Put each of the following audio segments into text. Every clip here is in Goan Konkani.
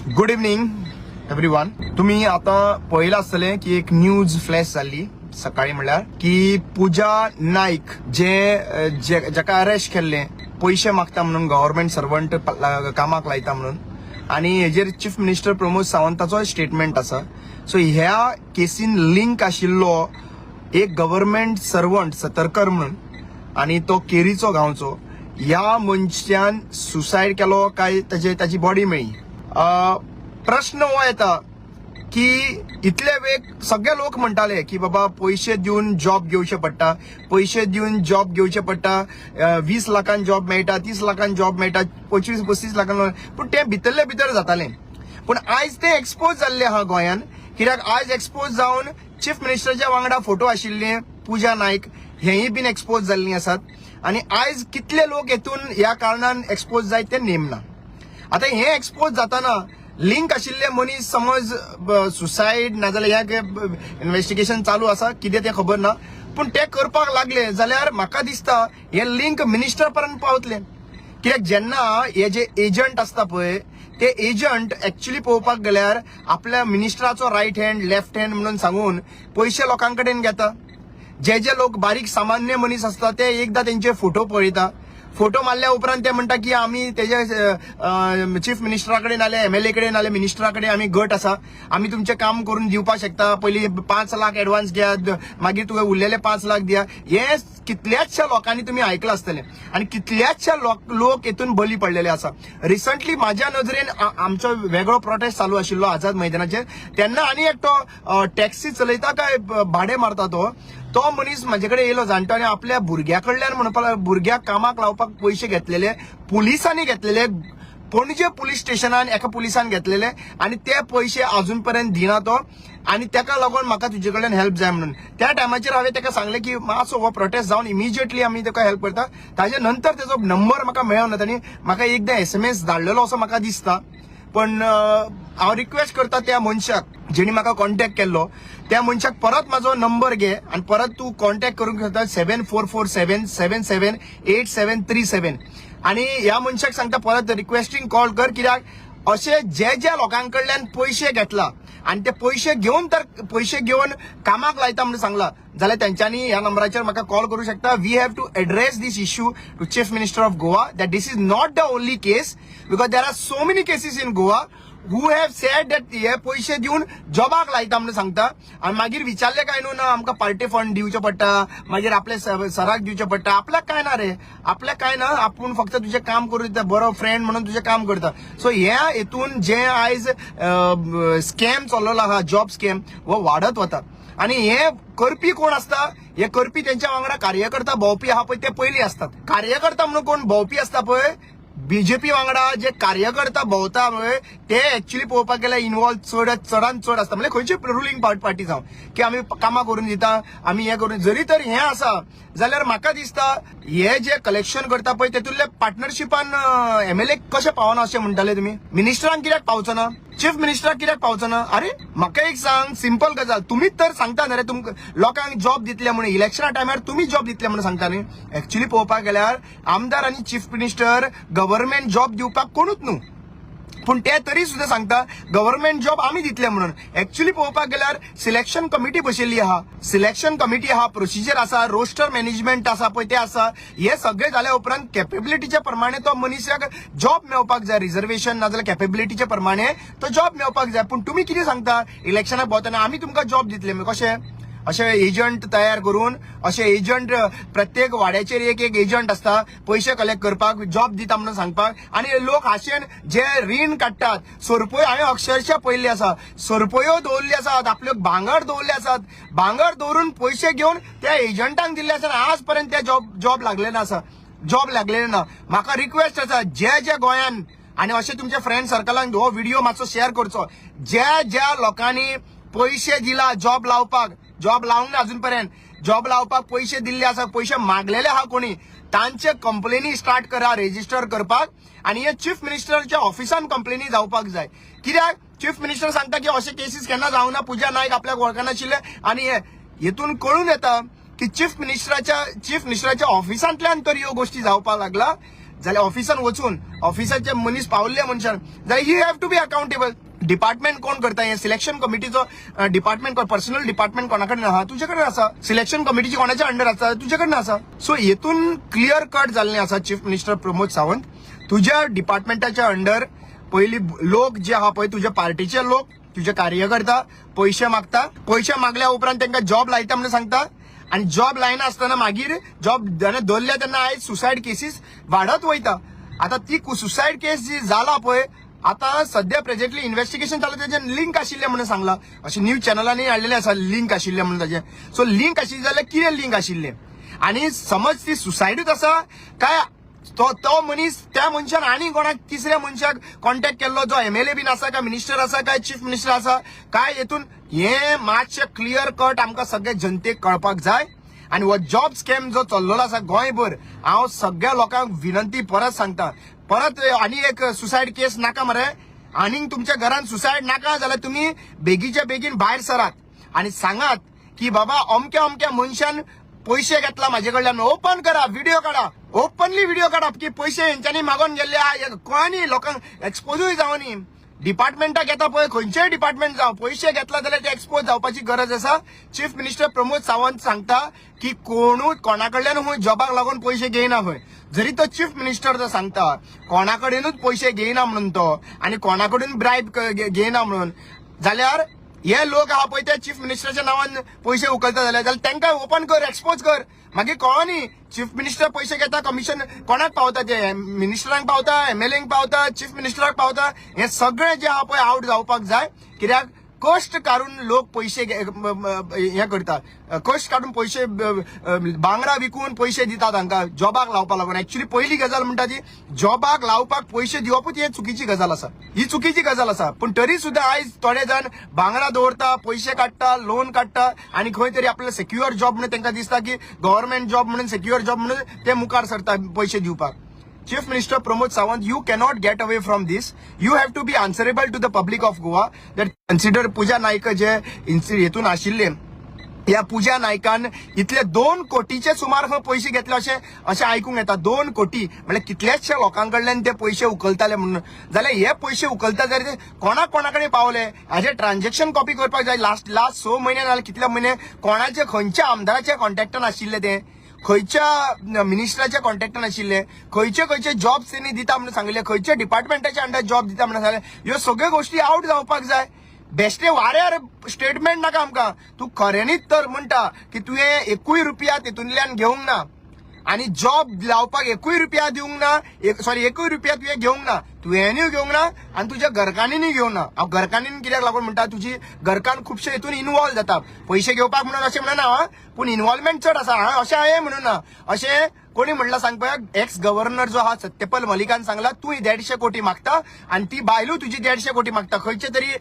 Good evening everyone. तुम्ही आता पळयलां आसतलें की एक न्यूज फ्लॅश जाल्ली सकाळी, म्हणल्यार की पूजा नाईक जे जाका अरेस्ट केल्ले, पयशे मागता म्हणून, गव्हर्मेंट सर्वंट कामाक लायता म्हणून. आणि हेजेर चीफ मिनिस्टर प्रमोद सावंताचो स्टेटमेंट आसा. सो ह्या केसीन लिंक आशिल्लो एक गव्हर्मेंट सर्वंट सतरकर म्हणून आणि तो केरीचो गांवचो, ह्या मनशान सुसायड केलो काय ताजे ताची बॉडी मेळ्ळी. प्रश्न हो येता की इतले वेग सगळे लोक म्हणटाले की बाबा, पयशे दिवन जॉब घेवचे पडटा, पयशे दिवन जॉब घेवचे पडटा, 20 लाखान जॉब मेळटा, 30 लाखान जॉब मेळटा, 25-35 लाखान. पूण ते भितरले भितर जाताले. पूण आयज ते एक्सपोज जाल्ले आहा गोंयान. कित्याक आयज एक्सपोज जावन चीफ मिनिस्टरच्या वांगडा फोटो आशिल्ले पूजा नायक हेंय बीन एक्सपोज जाल्लीं आसात. आणि आयज कितले लोक हेतून ह्या कारणान एक्सपोज जायत ते नेम ना. आता हे एक्सपोज जाताना लिंक आशिल्ले मनीस समज सुसायड नाजाल्यार ह्या इन्व्हेस्टिगेशन चालू आसा, कितें तें खबर ना, पूण ते करपाक लागले जाल्यार म्हाका दिसता हे लिंक मिनिस्टर पर्यंत पावतले. कित्याक जेन्ना हे जे एजंट आसता पळय, ते एजंट एक्च्युली पळोवपाक गेल्यार आपल्या मिनिस्टराचो रायट हँड, लेफ्ट हँड म्हणून सांगून पयशे लोकां कडेन घेता. जे जे लोक बारीक सामान्य मनीस आसता, ते एकदा तेंचे फोटो पळयता. फोटो मारल्या उपरांत ते म्हणटा की आमी तेजे चीफ मिनिस्टरा कडेन नाल्यार एमएलए कडेन नाल्यार मिनिस्टरा कडेन आमी गट आसा, आमी तुमचें काम करून दिवपाक शकता. पयलीं 5 लाख एडवान्स घेया, मागीर तुका उरलेले 5 लाख दिया. हे कितल्याचशा लोकांनी तुमी आयकलां आसतलें आनी कितल्याचशा लोक हेतून बली पडलेले आसा. रिसंटली माझ्या नजरेन आमचो वेगळो प्रोटेस्ट चालू आशिल्लो आझाद मैदानाचेर, तेन्ना आनी एकटो टॅक्सी चलयता काय भाडें मारता, तो तो मनीस म्हाजे कडेन येयलो जाणटो आनी आपल्या भुरग्या कडल्यान म्हणपाक लागलो, भुरग्याक कामाक लावपाक पयशे घेतलेले, पुलिसांनी घेतलेले, पणजे पुलीस स्टेशनान एका पुलिसान घेतलेले आनी ते पयशे अजून पर्यंत दिना तो आनी तेका लागून म्हाका तुजे कडल्यान हेल्प जाय म्हणून. त्या टायमाचेर हांवें तेका सांगलें की मातसो हो प्रोटेस्ट जावन इमिजिएटली आमी तेका हेल्प करता. ताजे नंतर तेजो नंबर म्हाका मेळना. ताणी म्हाका एकदां एसएमएस धाडलेलो असो म्हाका दिसता. पण हांव रिक्वेस्ट करता त्या मनशाक, जेणी म्हाका कॉन्टॅक्ट केल्लो, त्या मनशाक परत म्हाजो नंबर घे आनी परत तूं कॉन्टॅक्ट करूंक शकता, 7447778737. आनी ह्या मनशाक सांगता, परत रिक्वेस्टींग कॉल कर. कित्याक अशे जे जे लोकां कडल्यान पयशे घेतला आनी ते पयशे घेवन तर पयशे घेवन कामाक लायता म्हणून सांगला जाल्यार तेंच्यांनी ह्या नंबराचेर म्हाका कॉल करूं शकता. We have to address this issue to Chief Minister of Goa that this is not the only case, because there are so many cases in Goa who have said that हे पयशे दिवन जॉबाक लायता म्हणून सांगता आनी मागीर विचारले काय न्हू, ना आमकां पार्टी फंड दिवचे पडटा, मागीर आपले सराक दिवचे पडटा. आपल्याक काय ना रे, आपल्याक काय ना, आपूण फक्त तुजें काम करून दिता, बरो फ्रेंड म्हणून तुजें काम करता. सो ह्या हेतून जे आयज स्कॅम चल्लेलो आहा, जॉब स्कॅम, हो वाडत वता. आणि हे करपी कोण आसता? हे करपी तेंच्या वांगडा कार्यकर्ता भोंवपी आहा पळय, ते पयलीं आसतात. कार्यकर्ता म्हणून कोण भोंवपी आसता पळय, बीजेपी वांगडा जे कार्यकर्ता भोंवता पळय, ते एक्च्युली पळोवपाक गेल्यार इन्वॉल्व चड, चडान चड आसता. म्हणजे खंयची रुलींग पार्टी जावं, की आमी कामां करून दिता, आमी हें करून. जरी तर हें आसा जाल्यार म्हाका दिसता हे जे कलेक्शन करता पळय, तेतूंतले पार्टनरशिपान एमएलए कशें पावना अशें म्हणटाले तुमी? मिनिस्टरान कित्याक पावचो ना? चीफ मिनिस्टराक कित्याक पावचो ना? अरे, म्हाका एक सांग, सिंपल गजाल, तुमीच तर सांगता न्ही रे, तुमकां लोकांक जॉब दितले म्हणून. इलेक्शना टायमार तुमी जॉब दितले म्हणून सांगता न्ही. एक्च्युली पळोवपाक गेल्यार आमदार आनी चीफ मिनिस्टर गव्हर्नमेंट जॉब दिवपाक कोणूच न्हू, पूण ते तरी सुद्दां सांगता गव्हर्नमेंट जॉब आमी दितले म्हणून. एक्च्युली पळोवपाक गेल्यार सिलेक्शन कमिटी बशिल्ली आहा, सिलेक्शन कमिटी आहा, प्रोसिजर आसा, रोस्टर मॅनेजमेंट आसा पळय ते आसा. हे सगळे जाल्या उपरांत कॅपेबिलिटीच्या प्रमाणे तो मनशाक जॉब मेळपाक जाय. रिझर्वेशन नाजाल्यार कॅपेबिलिटीच्या प्रमाणे तो जॉब मेळपाक जाय. पूण तुमी कितें सांगता इलेक्शनाक भोंवतना, आमी तुमकां जॉब दितले? कशें? अशे एजंट तयार करून, अशे एजंट, प्रत्येक वाड्याचेर एक एक एजंट आसता पयशे कलेक्ट करपाक, जॉब दिता म्हणून सांगपाक. आनी लोक आशेन जे रीण काडटात, सरपयो हांवें अक्षरशः पळयल्ली आसा, सरपयो दवरल्ली आसात, आपल्यो भांगर दवरले आसात, भांगर दवरून पयशे घेवन त्या एजंटांक दिल्ले आसा. आज पर्यंत ते जॉब लागलेले आसा, जॉब लागलेले ना. म्हाका रिक्वेस्ट आसा, जे जे गोंयान आनी अशे तुमच्या फ्रेंड सर्कलांक हो व्हिडिओ मातसो शेअर करचो, ज्या ज्या लोकांनी पयशे दिला जॉब लावपाक, जॉब लावंक ना अजून पर्यंत, जॉब लावपाक पयशे दिल्ले आसा, पयशे मागलेले आहा कोणी, तांचे कंप्लेनी स्टार्ट करा रेजिस्टर करपाक. आनी हे चीफ मिनिस्टरच्या ऑफिसान कंप्लेनी जावपाक जाय. कित्याक चीफ मिनिस्टर सांगता की अशे केसीस केन्ना जावना, पूजा नायक आपल्याक वळखनाशिल्ले. आनी हे हेतून कळून येता की चीफ मिनिस्टराच्या ऑफिसांतल्यान तर ह्यो गोष्टी जावपाक लागला. जाल्यार ऑफिसान वचून ऑफिसाचे मनीस पावल्ले मनशान जाल्यार he have to be accountable. Department कोण करता हें? सिलेक्शन कमिटीचो डिपार्टमेंट, पर्सनल डिपार्टमेंट कोणा कडेन आहा? तुजे कडेन आसा. सिलेक्शन कमिटीची कोणाच्या अंडर आसा? तुजे कडेन आसा. सो हेतून क्लियर कट जाल्लें आसा, चीफ मिनिस्टर प्रमोद सावंत, तुज्या डिपार्टमेंटाच्या अंडर पयली लोक जे आहा पळय, तुज्या पार्टीचे लोक, तुजे कार्यकर्ता पयशे मागता. पयशे मागल्या उपरांत तांकां जॉब लायता म्हणून सांगता आनी जॉब लायना आसतना मागीर जॉब जेन्ना दवरल्या तेन्ना आयज सुसायड केसीस वाडत वयता. आतां ती सुसायड केस जी जाला पळय, आतां सद्या प्रेजेंटली इन्व्हेस्टिगेशन चालू, तेजें लिंक आशिल्लें म्हणून सांगला, अशें न्यूज चॅनलांनी हाडलेलें आसा, लिंक आशिल्लें म्हणून ताजें. सो लिंक आशिल्लें जाल्यार कितें लिंक आशिल्लें? आनी समज ती सुसायडूच आसा काय तो तो मनीस, त्या मनशान आनी कोणाक तिसऱ्या मनशाक कॉन्टॅक्ट केल्लो जो एमएलए बीन आसा काय मिनिस्टर आसा काय चीफ मिनिस्टर आसा काय, हेतून हे मातशें क्लियर कट आमकां सगळे जनतेक कळपाक जाय. आनी हो जॉब स्कॅम जो चल्लेलो आसा गोंयभर, हांव सगळ्या लोकांक विनंती परत सांगता, परत आनी एक सुसायड केस नाका मरे. आनीक तुमच्या घरान सुसायड नाका जाल्यार तुमी बेगीच्या बेगीन भायर सरात आनी सांगात की बाबा, अमक्या अमक्या मनशान पयशे घेतला म्हाजे कडल्यान. ओपन करा, व्हिडिओ काडा, ओपनली व्हिडिओ काडा की पयशे हेंच्यांनी मागोन गेल्ले. कळनी लोकांक, एक्सपोजूय जावनी. डिपार्टमेंटाक येता पळय, खंयचेय डिपार्टमेंट जावं, पयशे घेतला जाल्यार ते एक्सपोज जावपाची गरज आसा. चीफ मिनिस्टर प्रमोद सावंत सांगता की कोणूच कोणा कडल्यान खंय जॉबाक लागून पयशे घेयना खंय. जरी तो चीफ मिनिस्टर जो सांगता कोणा कडेनूच पयशे घेयना म्हणून तो आनी कोणा कडेन ब्रायब घेयना म्हणून, जाल्यार हे लोक आहा पळय ते चीफ मिनिस्टराच्या नांवान पयशे उखलता जाल्यार तांकां ओपन कर, एक्सपोज कर. मागीर कळनी चीफ मिनिस्टर पयशे घेता, कमिशन कोणाक पावता? ते मिनिस्टरांक पावता, एमएलएंक पावता, चीफ मिनिस्टराक पावता? हे सगळें जें आहा पळय आवट जावपाक जाय. कित्याक कश्ट काडून लोक पयशे हे करता, कश्ट काडून पयशे, बांगडा विकून पयशे दिता तांकां जॉबाक लावपाक लागून. एक्चुली पयली गजाल म्हणटा ती जॉबाक लावपाक पयशे दिवपूच हे चुकीची गजाल आसा, ही चुकीची गजाल आसा. पूण तरी सुद्दां आयज थोडे जाण भांगरां दवरता, पयशे काडटा, लोन काडटा आनी खंय तरी आपल्याला सेक्युअर जॉब म्हणून तांकां दिसता की गव्हर्नमेंट जॉब म्हणून, सेक्युअर जॉब म्हणून ते मुखार सरता पयशे दिवपाक. Chief Minister Pramod Sawant, you cannot get away from this. You have to be answerable to the public of Goa. That consider Puja Naik जे हेतून आशिल्ले, ह्या पूजा नायकान इतले 2 कोटीचे सुमार खंय पयशे घेतले अशें अशें आयकूंक येता. 2 कोटी म्हळ्यार कितल्याशा लोकां कडल्यान ते पयशे उखलताले म्हणून. जाल्यार हे पयशे उखलता जाल्यार ते कोणा कोणा कडेन पावले हाजे ट्रान्झॅक्शन कॉपी करपाक जाय. लास्ट लास्ट 6 म्हयने नाजाल्यार कितले म्हयने कोणाचे, खंयच्या आमदाराच्या कॉन्टॅक्टान आशिल्ले ते, खंयच्या मिनिस्टराच्या कॉन्टॅक्टान आशिल्ले, खंयचे खंयचे जॉब्स तेणी दिता म्हणून सांगिल्ले, खंयच्या डिपार्टमेंटाच्या अंडर जॉब दिता म्हणून सांगले, ह्यो सगळ्यो गोष्टी आवट जावपाक जाय. बेश्टे वाऱ्यार स्टेटमेंट नाका आमकां. तूं खऱ्यांनीच तर म्हणटा की तुवें एकूय रुपया तितूंतल्यान घेवंक ना आनी जॉब लावपाक एकूय रुपया दिवंक ना, सॉरी, एकूय रुपया तुवें घेवंक ना, तुवेंनूय घेवंक ना आनी तुज्या घरकान्नीय घेवंक ना. हांव घरकान्नीन कित्याक लागून म्हणटा? तुजी घरकान्न खुबशे हितून इनवॉल्व जाता पयशे घेवपाक म्हणून अशें म्हणना हां, पूण इनवॉल्वमेंट चड आसा. हां, अशें हांवें म्हणून ना, अशें कोणी म्हणलां सांग पळया. एक्स गव्हर्नर जो आहा सत्यपाल मलिकान सांगला, तूं 150 कोटी मागता आनी ती बायलूय तुजी 150 कोटी मागता खंयचे तरी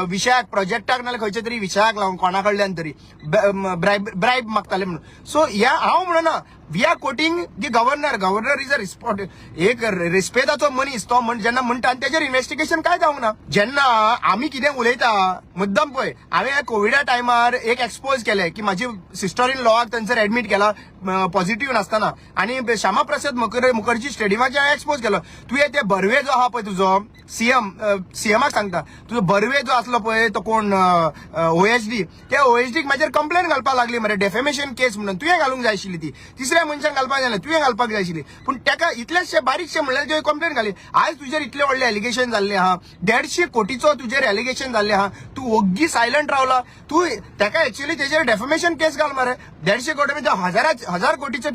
विशयाक, प्रोजेक्टाक नाल्यार खंयच्या तरी विशयाक लागून कोणा कडल्यान तरी ब्रायब ब्रायब मागताले म्हणून. सो ह्या हांव म्हणना, we are quoting the governor. Governor is a respect, एक रिस्पेदाचो मनीस. तो म्हण जेन्ना म्हणटा आनी तेजेर इन्व्हेस्टिगेशन काय जावंक ना? जेन्ना आमी कितें उलयता मुद्दम पळय, हांवें कोविडा टायमार एक एक्सपोज केलें की म्हाजी सिस्टर इन लॉआक थंयसर एडमीट केला पॉझिटिव्ह नासतना आनी श्यामा प्रसाद मुखर्जी स्टेडियमाचेर हांवें एक्सपोज केलो. तुवें ते बर्वे जो आहा पळय तुजो सीएम, सीएमाक सांगता, तुजो बर्वे जो आसलो पळय तो कोण ओएसडी, त्या ओएसडीक म्हाजेर कंप्लेन घालपाक लागली मरे, डेफेमेशन केस म्हणून. तुवें घालूंक जाय आशिल्ली ती, तिसऱ्या मनशान घालपाक जायना, तुवें घालपाक जाय आशिल्ली. पूण ताका इतलेशे बारीकशे म्हणल्यार तुवें कंप्लेन घाली. आयज तुजेर इतले व्हडले एलिगेशन जाल्ले आहा, 150 कोटीचो तुजेर एलिगेशन जाल्ले आहा, तूं ओग्गी सायलंट रावला तूं. ताका एक्चुअली तेजेर डेफेमेशन केस घाल मरे. 150 कोटी म्हणजे हजारा हजार कोटीचे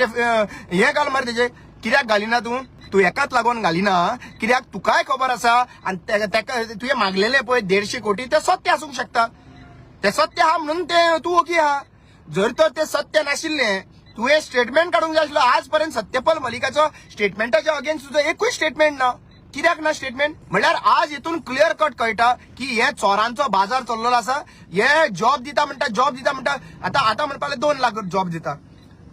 हे घाल मरे तेजे. कित्याक घालिना तूं? तूं एकाच लागून घालिना कित्याक तुकाय खबर आसा आनी तेका तुवें मागलेले पळय 150 कोटी ते सत्य आसूंक शकता. ते सत्य आहा म्हणून ते तूं ओगी आहा. जर तर ते सत्य नाशिल्लें, तुवें स्टेटमेंट काडूंक जाय आशिल्लो. आज पर्यंत सत्यपाल मलिकाचो स्टेटमेंटाच्या अगेन्स्ट तुजो एकूय स्टेटमेंट ना. कित्याक ना स्टेटमेंट? म्हणल्यार आज हितून क्लियर कट कळटा की हे चोरांचो बाजार चल्लेलो आसा. हे जॉब दिता म्हणटा, जॉब दिता म्हणटा, आतां आतां म्हणपाक लागले 2 लाख जॉब दिता.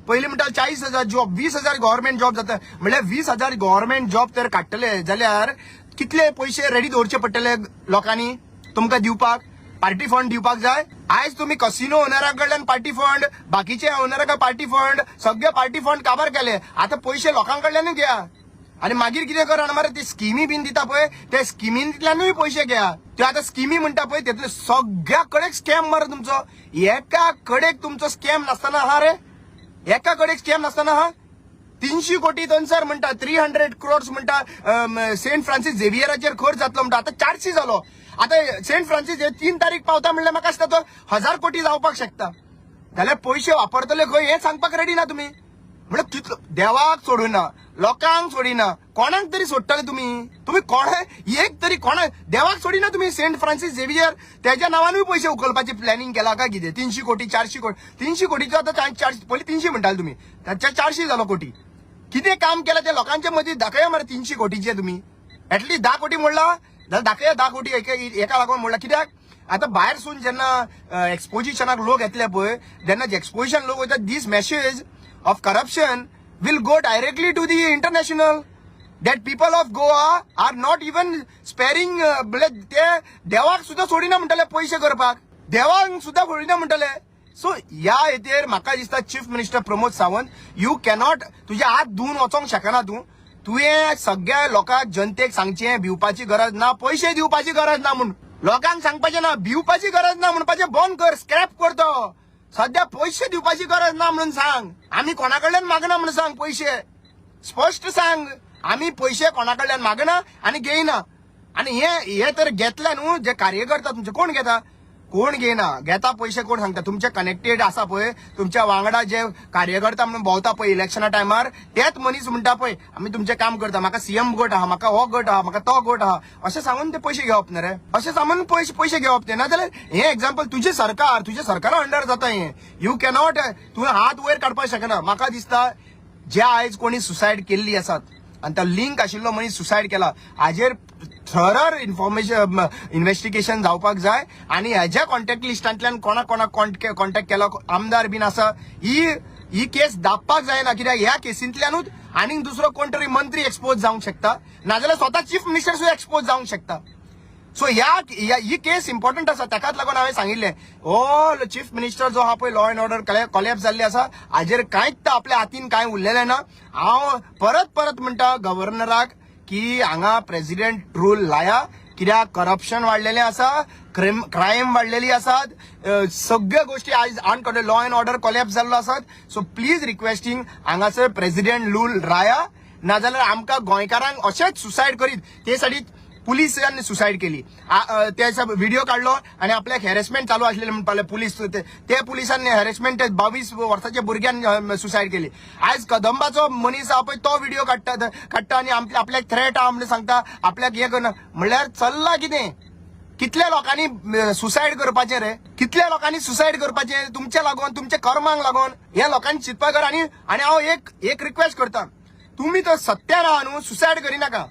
पयलीं म्हणटा 40,000 जॉब, 20,000 गव्हर्मेंट जॉब जाता. म्हणल्यार 20,000 गव्हर्मेंट जॉब तर काडटले जाल्यार कितले पयशे रेडी दवरचे पडटले लोकांनी तुमकां दिवपाक? पार्टी फंड दिवपाक जाय. आयज तुमी कसिनो ओनरा कडल्यान पार्टी फंड, बाकीचे ओनरा पार्टी फंड, सगळे पार्टी फंड काबार केले. आतां पयशे लोकां कडल्यानूय घेया. आनी मागीर कितें कर जाणा मरे, ते स्किमी बीन दिता पळय, ते स्किमींतल्यानूय पयशे घेया. त्यो आतां स्किमी म्हणटा पळय, तेतले सगळ्या कडेक स्कॅम मरे तुमचो. एका कडेक तुमचो स्कॅम नासतना आहा रे? एका कडेक स्कॅम नासतना आहा? 300 कोटी थंयसर म्हणटा, 300 क्रोर्स म्हणटा सेंट फ्रान्सिस झेवियराचेर खर्च जातलो म्हणटा. आतां 400 जालो. आतां सेंट फ्रान्सिस हे 3 तारीख पावता म्हणल्यार म्हाका दिसता तो 1000 कोटी जावपाक शकता. जाल्यार पयशे वापरतले खंय हें सांगपाक रेडी ना तुमी. म्हणल्यार तितलो देवाक सोडूना, लोकांक सोडिना, कोणाक तरी सोडटले तुमी? तुमी कोणा एक तरी कोणा देवाक सोडिना तुमी. सेंट फ्रान्सिस झेवियर तेज्या नांवानूय पयशे उखलपाचें प्लॅनिंग केला काय कितें? 300 कोटी, 400 कोटी, 300 कोटीचो आतां 400, पयलीं 300 म्हणटाले तुमी, ताच्या 400 जालो कोटी. कितें काम केलां ते लोकांच्या मदीं दाखया मरे. 300 कोटीचे तुमी एटलिस्ट 10 कोटी मोडला जाल्यार दाखया. 10 कोटी एका लागून मोडला. कित्याक आतां भायर सून जेन्ना एक्सपोजिशनाक लोक येतले पळय, जेन्ना एक्सपोजिशन लोक वयता, this message of corruption will go directly to the international that people of Goa are not even sparing. म्हणल्यार ते देवाक सुद्दां सोडिना म्हणटले पयशे करपाक, देवाक सुद्दां सोडिना म्हणटले. सो ह्या हेतेर म्हाका दिसता, chief minister Pramod Sawant, you cannot, तुजे हात धुवन वचोंक शकना तूं. तुवें सगळ्या लोकांक, जनतेक सांगचें, भिवपाची गरज ना, पयशे दिवपाची गरज ना म्हूण लोकांक सांगपाचें ना. भिवपाची गरज ना म्हणपाचें बंद कर, स्क्रॅप कर तो. सध्या पयशे दिवपाची गरज ना म्हणून सांग. आमी कोणा कडल्यान मागना म्हणून सांग पयशे. स्पश्ट सांग, आमी पयशे कोणा कडल्यान मागना आनी घेयना. आनी हे हे तर घेतले न्हू जे कार्यकर्ता तुमचे, कोण घेता, कोण घेयना? घेता पयशे कोण सांगता? तुमचे कनेक्टेड आसा पळय, तुमच्या वांगडा जे कार्यकर्ता म्हणून भोंवता पळय इलेक्शना टायमार, तेच मनीस म्हणटा पळय, आमी तुमचें काम करता, म्हाका सीएम गट आहा, म्हाका हो गट आहा, म्हाका तो गट आहा, अशें सांगून ते पयशे घेवप न्ही रे. अशें सांगून पयशे घेवप ते. नाजाल्यार हें एग्जाम्पल तुजें सरकार, तुज्या सरकारा अंडर जाता हें. You cannot, तुवें हात वयर काडपाक शकना. म्हाका दिसता, जे आयज कोणी सुसायड केल्ली आसात आनी तो लिंक आशिल्लो मनीस सुसायड केला, हाजेर थरर इन्फॉर्मेशन इन्व्हेस्टिगेशन जावपाक जाय. आनी हेज्या कॉन्टॅक्ट लिस्टांतल्यान कोणा कोणाक कॉन्टॅक्ट केलो, आमदार बीन आसा, ही ही केस दाबपाक जायना. कित्याक ह्या केसींतल्यानूच आनीक दुसरो कोण तरी मंत्री एक्सपोज जावंक शकता, नाजाल्यार स्वता चीफ मिनिस्टर सुद्दां एक्सपोज जावंक शकता. सो ही केस इम्पॉर्टंट आसा. ताकाच लागून हांवें सांगिल्लें, हो चीफ मिनिस्टर जो आहा पळय, लॉ अँड ऑर्डर कॉलॅप्स जाल्ली आसा. हाजेर कांयच आपल्या हातीन कांय उरलेलें ना. हांव परत परत म्हणटा गव्हर्नराक की हांगा प्रेसिडेंट रूल लाया, कित्याक करप्शन वाडलेलें आसा, क्रायम वाडलेली आसात, सगळ्यो गोष्टी आयज uncontrol, law and order collapse जाल्लो आसात. सो प्लीज रिक्वेस्टींग, हांगासर प्रेसिडेंट रूल लाया, नाजाल्यार आमकां गोंयकारांक अशेंच सुसायड करीत. ते साठी पुलिसान सुसायड केली. त्याचा व्हिडिओ काढलो आणि आपल्याक हॅरेसमेंट चालू आसलेले म्हणपाक पुलीस, ते पुलिसांनी हॅरेसमेंट, 22 वर्साच्या भुरग्यान सुसायड केली. आयज कदंबाचो मनीस आहा पळय, तो व्हिडिओ काडटा काडटा आनी आपल्याक थ्रेट आहा म्हणून सांगता, आपल्याक हें करना. म्हणल्यार चल्ला कितें? कितल्या लोकांनी सुसायड करपाचें रे? कितल्या लोकांनी सुसायड करपाचें तुमच्या लागून, तुमच्या कर्मांक लागून? ह्या लोकांनी चिंतपाक कर. आनी आनी हांव एक एक रिक्वेस्ट करता, तुमी तर सत्यार आहा न्हू, सुसायड करिनाका.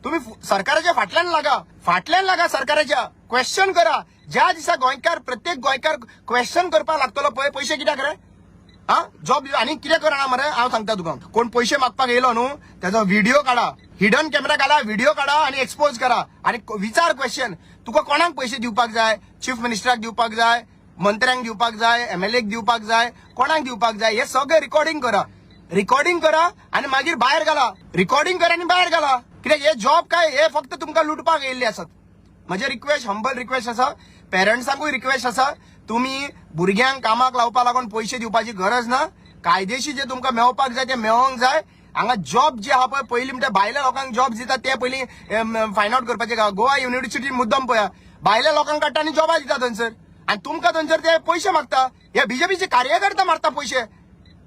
तुम्ही सरकाराच्या फाटल्यान लागा, फाटल्यान लागा सरकाराच्या, क्वेश्चन करा. ज्या दिसा गोंयकार, प्रत्येक गोंयकार क्वेश्चन करपाक लागतलो पळय, पयशे कित्याक रे, हा जॉब आनी कितें करना मरे? हांव सांगता तुका, कोण पयशे मागपाक येयलो न्हू, तेजो व्हिडिओ काडा, हिडन कॅमेरा घाला, व्हिडिओ काडा आनी एक्सपोज करा आनी विचार क्वेश्चन, तुका कोणाक पयशे दिवपाक जाय? चीफ मिनिस्टराक दिवपाक जाय, मंत्र्यांक दिवपाक जाय, एमएलएक दिवपाक जाय, कोणाक दिवपाक जाय? हे सगळे रिकॉर्डिंग करा, रिकॉर्डिंग करा आनी मागीर भायर घाला. रिकॉर्डिंग करा आनी भायर घाला. कित्याक हे जॉब काय, हे फक्त तुमकां लुटपाक येयल्ले आसात. म्हजे रिक्वेस्ट, हंबल रिक्वेस्ट आसा, पेरंट्सांकूय रिक्वेस्ट आसा, तुमी भुरग्यांक कामाक लावपा लागून पयशे दिवपाची गरज ना. कायदेशीर जे तुमकां मेळपाक जाय ते मेळोंक जाय. हांगा जॉब जे आहा पळय, पयलीं म्हणटा भायल्या लोकांक जॉब दिता, ते पयलीं फायंड आवट करपाचे. गोवा युनिव्हर्सिटी मुद्दम पळया, भायल्या लोकांक काडटा आनी जॉबां दिता थंयसर आनी तुमकां थंयसर ते पयशे मागता. हे बीजेपीचे कार्यकर्ता मारता पयशे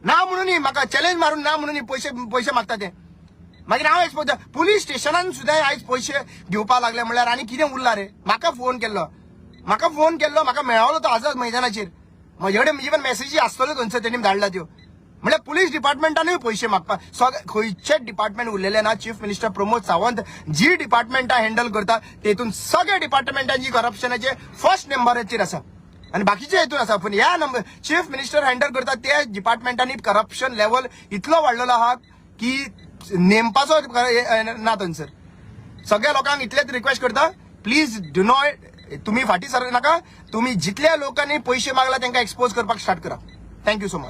ना म्हणून, म्हाका चॅलेंज मारून ना म्हणून पयशे पयशे मागता ते. मागीर हांव एक्सपोज, पुलीस स्टेशनान सुद्दां आयज पयशे घेवपाक लागले म्हणल्यार आनी कितें उरला रे? म्हाका फोन केल्लो, म्हाका फोन केल्लो, म्हाका मेळवलो तो आझाद मैदानाचेर. म्हजे कडेन इवन मॅसेजी आसतल्यो थंयसर, तेणी धाडला त्यो. म्हणल्यार पुलीस डिपार्टमेंटानूय पयशे मागपाक, सगळे खंयचेच डिपार्टमेंट उरलेले ना. चीफ मिनिस्टर प्रमोद सावंत जी डिपार्टमेंटां हँडल करता, तेतून सगळे डिपार्टमेंटांची करप्शनाचे फर्स्ट नंबराचेर आसा आनी बाकीचे हेतून आसा, पूण ह्या नंबर चीफ मिनिस्टर हँडल करता त्या डिपार्टमेंटांनी करप्शन लेवल इतलो वाडलेलो आहा की नेमपाचो ना थंयसर. सगळ्या लोकांक इतलेच रिक्वेस्ट करता, प्लीज do not, तुम्ही फाटी सर नाका. तुम्ही जितल्या लोकांनी पैसे मागला तांकां एक्सपोज करपाक स्टार्ट करा. Thank you so much.